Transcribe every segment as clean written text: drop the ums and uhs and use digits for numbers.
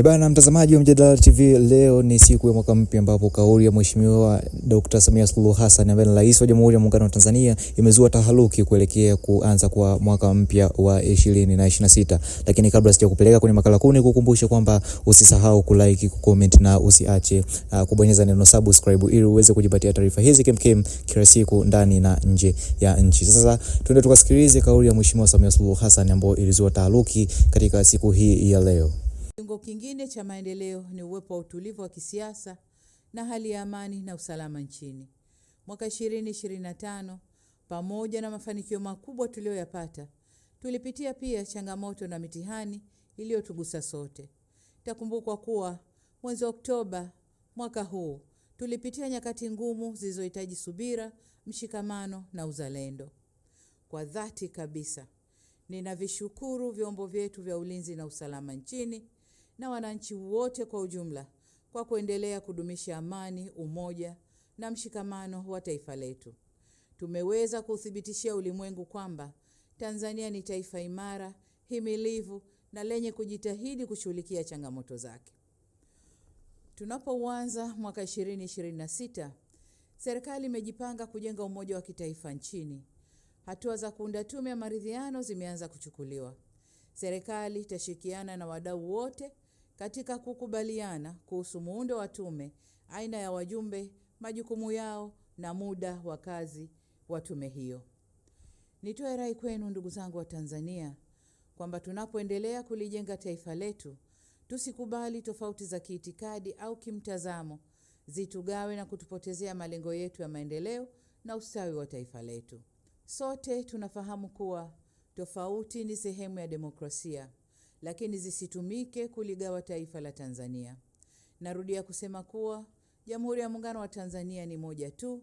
Bana mtazamaji wa Mjadala TV, leo ni siku ya mwaka mpya ambapo kauli ya Mheshimiwa Dr. Samia Suluhu Hassan ambaye ni Rais wa Jamhuri ya Muungano wa Tanzania imezua taharuki kuelekea kuanza kwa mwaka mpya wa 2026. Lakini kabla sijakupeleka kwenye makala kuu, nikukumbushe kwamba usisahau kulike, kucomment na usiache kubonyeza neno subscribe ili uweze kujipatia taarifa hizi kemkem kila siku ndani na nje ya nchi. Sasa tuende tukasikilize kauli ya Mheshimiwa Samia Suluhu Hassan ambayo ilizua taharuki katika siku hii ya leo. Kiungo kingine cha maendeleo ni uwepo wa utulivu wa kisiasa na hali ya amani na usalama nchini. Mwaka 2025, pamoja na mafanikio makubwa tuliyoyapata, tulipitia pia changamoto na mitihani iliyotugusa sote. Takumbukwa kuwa mwezi Oktoba mwaka huu tulipitia nyakati ngumu zilizohitaji subira, mshikamano na uzalendo. Kwa dhati kabisa, ninavishukuru vyombo vyetu vya ulinzi na usalama nchini na wananchi wote kwa ujumla kwa kuendelea kudumisha amani, umoja na mshikamano wa taifa letu. Tumeweza kuuthibitishia ulimwengu kwamba Tanzania ni taifa imara, himilivu na lenye kujitahidi kushughulikia changamoto zake. Tunapouanza mwaka 2026, serikali imejipanga kujenga umoja wa kitaifa nchini. Hatua za kuunda tume ya maridhiano zimeanza kuchukuliwa. Serikali itashirikiana na wadau wote katika kukubaliana kuhusu muundo wa tume, aina ya wajumbe, majukumu yao na muda wa kazi wa tume hiyo. Nitoe rai kwenu ndugu zangu wa Tanzania kwamba tunapoendelea kulijenga taifa letu, tusikubali tofauti za kiitikadi au kimtazamo zitugawe na kutupotezea malengo yetu ya maendeleo na ustawi wa taifa letu. Sote tunafahamu kuwa tofauti ni sehemu ya demokrasia, lakini zisitumike kuligawa taifa la Tanzania. Narudia kusema kuwa Jamhuri ya Muungano wa Tanzania ni moja tu.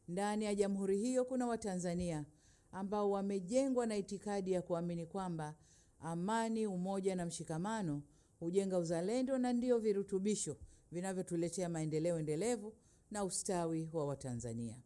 Ndani ya jamhuri hiyo kuna Watanzania ambao wamejengwa na itikadi ya kuamini kwamba amani, umoja na mshikamano hujenga uzalendo na ndio virutubisho vinavyotuletea maendeleo endelevu na ustawi wa Watanzania.